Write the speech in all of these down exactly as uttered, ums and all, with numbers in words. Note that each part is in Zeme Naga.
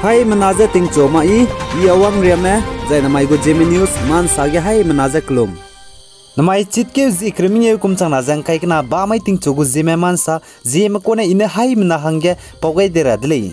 Haimena je tingchu ma i, i Awang Riame, zai namai gu Zeme News ma nsa ge haimena je kelum. Namai chitkeu zie kereu mengeu kum changna ze ngkai kena ba mai tingchu gu Zeme ma nsa, Zeme kune i ne haimena hangge pau gai de ra de lei.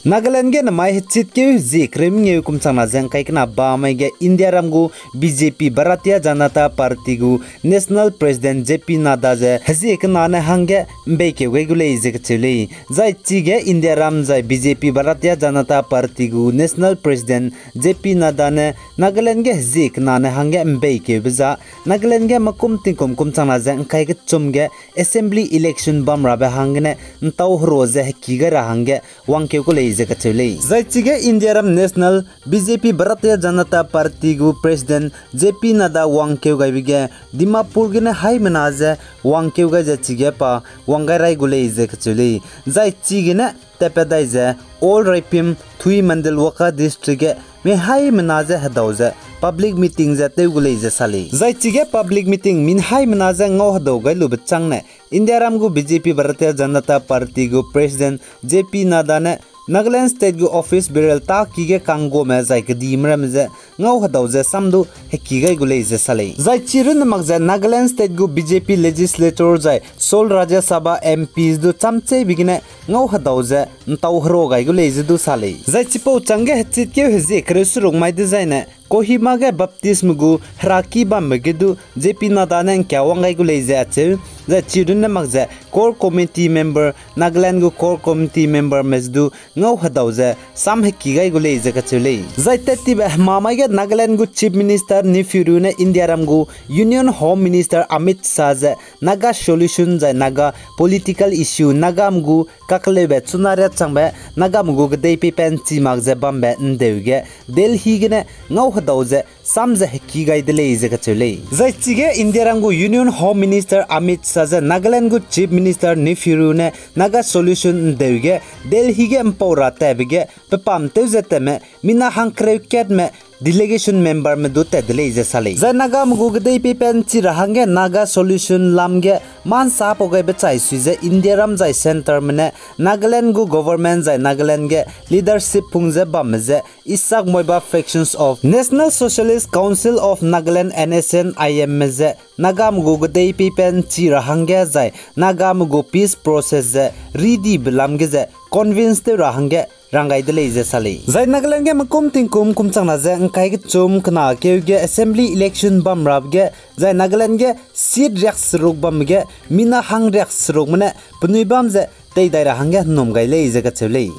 Nagaland ge namai chitkeu zie kereu mengeu kum changna ze ngkai kena ba mai ge Indiaram gu B J P Bharatiya Janata Party gu National President J P Nadda ze hezie kena ne hangge mbeikeu gai gu lei ze kacheu lei. Zai chige Indiaram zai B J P Bharatiya Janata Party gu National President J P Nadda ne Nagaland ge hezie kena ne hangge mbeikeube za, Nagaland ge mekum tingkum kum changna ze ngkai kechum ge Assembly election bam rabe hanggene ntau hero ze heki gai ra hangge wangkeu gu lei ze kacheu lei. Zai chige Indiaram National B J P Bharatiya Janata Party gu President J P Nadda wangkeu gaibe ge Dimapur gene haimena ze wangkeu gai ze chige pa wang gai rai gu lei ze kacheu lei. Zai chigene tatpat dai ze Old Raipim, Thui Mandelwakha District ge mi haimena ze hedau ze public meeting ze tew gu lei ze sa lei. Zai chige public meeting mi haimena ze ngau hedau gai lube changne Indiaram gu B J P Bharatiya Janata Party gu President J P Nadda ne Nagaland State gu office bearer taki ge kanggume zai kedime ramme ze ngau hedau ze sam du heki gai gu lei ze sa lei. Zai chi runne mak ze Nagaland State gu B J P legislator zai sole Rajya Sabha M P du chamcheibe gene ngau hedau ze ntau hero gai gu lei ze du sa lei. Zai chipau changge hechitkeu hezie kereu seruk mai dezaine Kohima ge Baptistme gu heraki bambe ge du J P Nadda ne ngkia wang gai gu lei ze acheu. Zai chi runne mak ze Core Committee member, Nagaland gu Core Committee memberme ze du ngau hedau ze sam heki gai gu lei ze kacheu lei. Zai tat tibe hemamai ge Nagaland gu Chief Minister Neiphiu Rio ne Indiaram gu Union Home Minister Amit Shah ze Naga solution zai Naga political issue, Nagame gu kakeleube chuna riâ changbe, Nagame gu kedei peipat nchi mak ze bambe ndeu ge Delhi gene ngau hedau ze sam ze heki gai de lei ze kacheu lei. Zai chige Indiaram gu Union Home Minister Amit Shah ze Nagaland gu Chief Minister Neiphiu Rio ne Naga solution ndeu ge Delhi ge mpau ra tatbe ge pepam tew ze tatme mina hangkereu katme delegation memberme du tat de lei ze sa lei. Zai Nagame gu kedei peipat nchi ra hangge Naga solution lam ge ma nsa pau gaibe chai sui ze Indiaram zai centreme ne Nagaland gu government zai Nagaland ge leadership pung ze bamme ze Isak Muivah Factions of National Socialist Council of Nagaland, N S N I M me ze Nagame gu kedei peipat nchi ra hangge zai Nagame gu peace process ze ridibe lam ge ze convince tew ra hangge rang gai de lei ze sa lei. Zai Nagaland ge mekum tingkum kum changna ze ngkai kechum kena keu ge assembly election bam rabe ge, zai Nagaland ge seat riakseruk bam ge mina hang riakserukme ne penui bam ze teidai ra hangge nnum gai lei ze kacheu lei.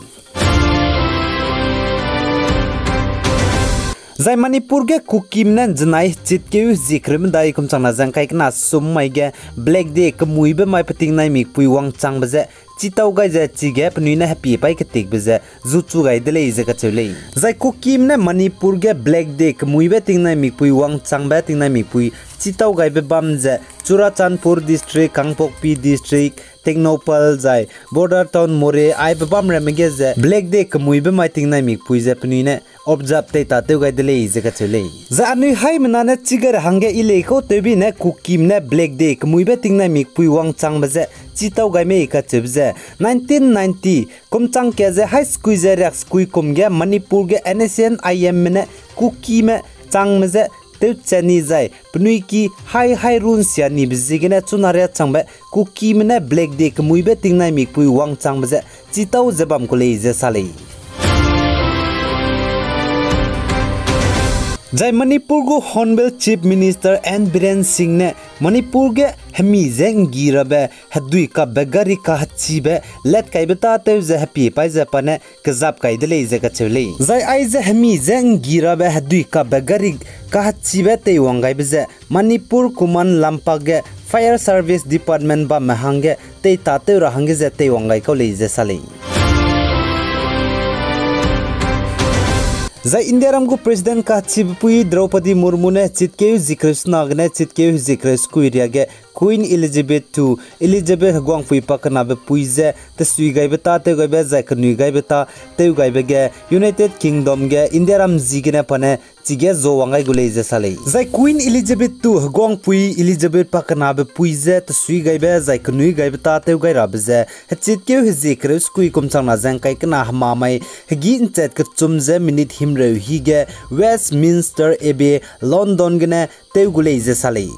Zai Manipur ge Kukime ne nzenai chitkeu hezie kereu medai kum changna ze ngkai kena sum mai ge Black Day kemuibe mai petingnai mikpui wangchangbe ze chitau gai ze chige penui ne hepie paî ketikbe ze zuchu gai de lei ze kacheu lei. Zai Kukime ne Manipur ge Black Day kemuibe tingnai mikpui wangchangbe tingnai mikpui chitau gaibe bam ze Churachandpur District, Kangpokpi District, Tengnoupal zai border town Moreh aibe bam ramme ge ze Black Day kemuibe mai tingnai mikpui ze penui ne observe teitatew gai de lei ze kacheu lei. Zai anui haimena ne chi gai ra hangge i lei kau tewbi ne Kukime ne Black Day kemuibe tingnai mikpui wangchangbe ze chitau gai mei kacheube ze nineteen ninety kum chang kat ze hai sekui ze riak sekui kum ge Manipur ge N S C N I M me ne Kukime changme ze tewchat ni zai penui ki hai hai run sia nibe ziegene chuna riâ changbe Kukime ne Black Day kemuibe tingnai mikpui wangchangbe ze chitau ze bam ku lei ze sa lei. Zai Manipur gu Honorable Chief Minister N Biren Singh ne Manipur ge hemi je nggi rabe hedui kapbe gari kahechibe letkaibe tâtew ze hepie paî ze pa ne kezap kai de lei ze kacheu lei. Zai aize hemi je nggi rabe hedui kapbe gari kahechibe teiwang gaibe ze Manipur Kuman Lampak ge Fire Service Department bamme hangge teitatew ra hangge ze teiwang gai kau lei ze sa lei. Zai Indiaram gu President kachibepui Droupadi Murmu ne chitkeu hezie kereu sena gene chitkeu hezie kereu sekui riage Queen Elizabeth two, Elizabeth heguangpui pakenabe pui ze tesui gaibe tâ tew gaibe zai kenui gaibe tâ tew gaibe ge United Kingdom ge Indiaram zi gene pa ne chige zuawang gai gu lei ze sa lei. Zai Queen Elizabeth two heguangpui Elizabeth pakenabe pui ze tesui gaibe zai kenui gaibe tâ tew gai rabe ze hechitkeu hezie kereu sekui kum changna ze ngkai kena hemamai hegî nchat kechum ze minute himreu hige Westminster Abbey, London gene tew gu lei ze sa lei.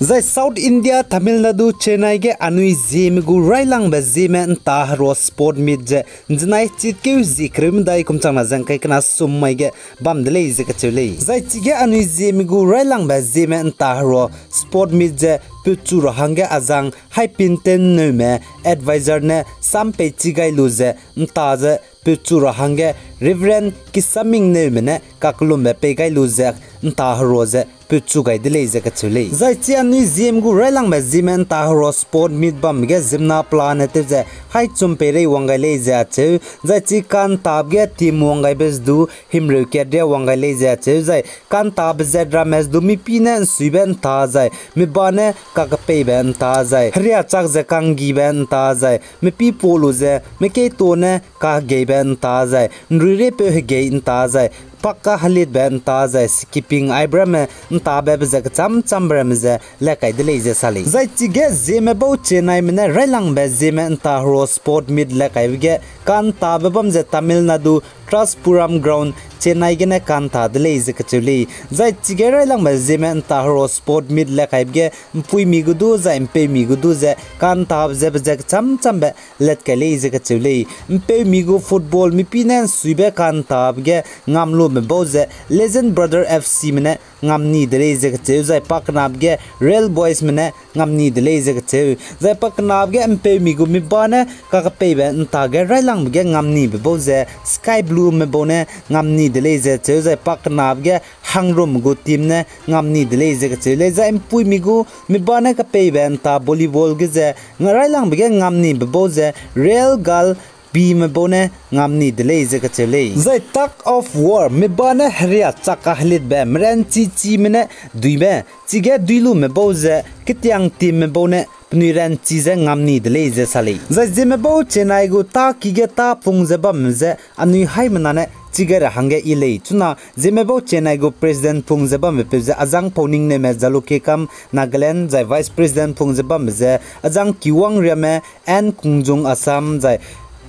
Zai South India, Tamil Nadu, Chennai ge anui Zeme gu railangbe Zeme ntâ herua sport meet ze nzenai hechitkeu zie kereu medai kum changna ze ngkai kena sum mai ge bam de lei ze kacheu lei. Zai chige anui Zeme gu railangbe Zeme ntâ herua sport meet ze pechu ra hangge azang Haipinten Neume, advisor ne sam peichi gai lu ze ntâ ze pechu ra hangge Reverend Kisaming Neume ne kakellumbe pei gai lu ze ntâ herua ze pechu gai de lei ze kacheu lei. Zai chi anui Zeme gu railangbe Zeme ntâ herua sport meet bambe ge ziemmena pelane tew ze haichum peirei wang gai lei ze acheu. Zai chi ka'ntabe ge team wang gaibe ze du himreu kat ria wang gai lei ze acheu. Zai ka'ntabe zat ramme ze du mipî ne nsuibe ntâ zai, miba ne kakepeibe ntâ zai, heria chak ze ka'nggibe ntâ zai, mipî pa lu ze mekei ta ne kahegeibe ntâ zai, nruiripeu hegei ntâ zai, pak kahelitbe ntâ zai, skipping aibe ramme ntâbe be ze kecham chambe ramme ze le kai de lei ze sa lei. Zai chige Zeme bau Chennai me ne railangbe Zeme ntâ herua sport meet le kaibe ge ka'ntabe bam ze Tamil Nadu Trust Puram Ground, Chennai gene ka'nta de lei ze kacheu lei. Zai chige railangbe Zeme ntâ herua sport meet le kaibe ge mpuimi gu du zai mpeumi gu du ze ka'ntabe ze be ze kecham chambe let kai lei ze kacheu lei. Mpeumi gu football mipî ne nsuibe ka'ntabe ge ngam lume bau ze Legend Brother F C me ne ngam ni de lei ze kacheu, zai pakenabe ge Real Boys me ne ngam ni de lei ze kacheu. Zai pakenabe ge mpeumi gu miba ne kakepeibe nta ge railangbe ge ngam nibe bau ze Sky Blue me bau ne ngam ni de lei ze cheu, zai pakenabe ge Hangrum gu team ne ngam ni de lei ze kacheu lei. Zai mpuimi gu miba ne kapeibe nta volleyball ge ze railangbe ge ngam nibe bau ze Real Girl B me bau ne ngam ni de lei ze kacheu lei. Zai tug of war miba ne heria chak kahelitbe meranchi chime ne duibe, chige dui lume bau ze Ketiang team me bau ne penui ranchi ze ngam ni de lei ze sa lei. Zai Zeme bau Chennai gu tâ ki ge tâ pung ze bamme ze anui haimena ne chige ra hangge yi lei. Chuna Zeme bau Chennai gu president pung ze bamme peu ze Azang Phoning Neume, Jalukekam, Nagaland, zai vice president pung ze bamme ze Azang Kiwang Riame, N Kungjung, Assam, zai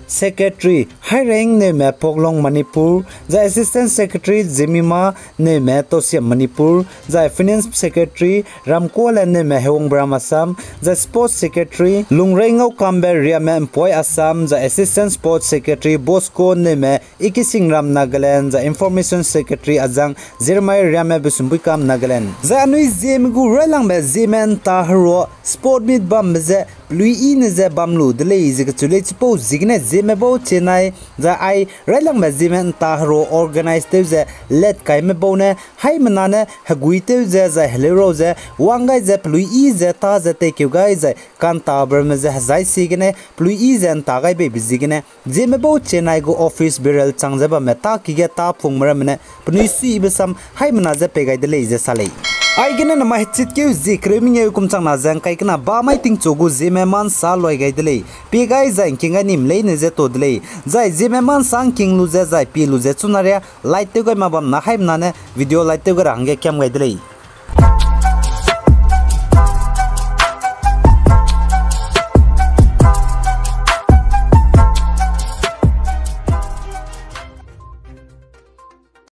secretary Haireng Neume, Poklong, Manipur, zai assistant secretary Jemima Neume, Tosiam, Manipur, zai finance secretary Ramkuale Neume, Hewongbram, Assam, zai sports secretary Lungreingaukambe Riame, Mpoi, Assam, zai assistant sports secretary Bosco Neume, Ikisingram, Nagaland, zai information secretary Azang Jeremiah Riame, Besumbuikam, Nagaland. Zai anui Zeme gu railangbe Zeme nta herua sport meet bambe ze peluiyi ne ze bam lu de lei ze kacheu lei. Chipau ziegene Zeme bau Chennai zai ai railangbe Zeme nta herua organize tew ze let kaime bau ne haimena ne hegui tew ze zai heleurau ze wang gai ze peluiyi ze tâ ze teikeu gai zai kantabe ramme ze hezai siegene peluiyi ze nta gai beibe ziegene Zeme bau Chennai gu office bearer chang ze bamme tâ ki ge tâ pungme ramme ne penui suiyibe sam haimena ze pei gai de lei ze sa lei. Aigene namai hechitkeu zie kereu mengeu kum changna ze ngkai kena bamai tingchu gu Zeme ma nsa loi gai de lei. Pie gai zai ngking gai nim leine ze ta de lei. Zai Zeme ma nsa ngking lu ze zai pie lu ze chuna ria like tew gai ma bam na haimena ne video like tew gai ra hangge kiam gai de lei.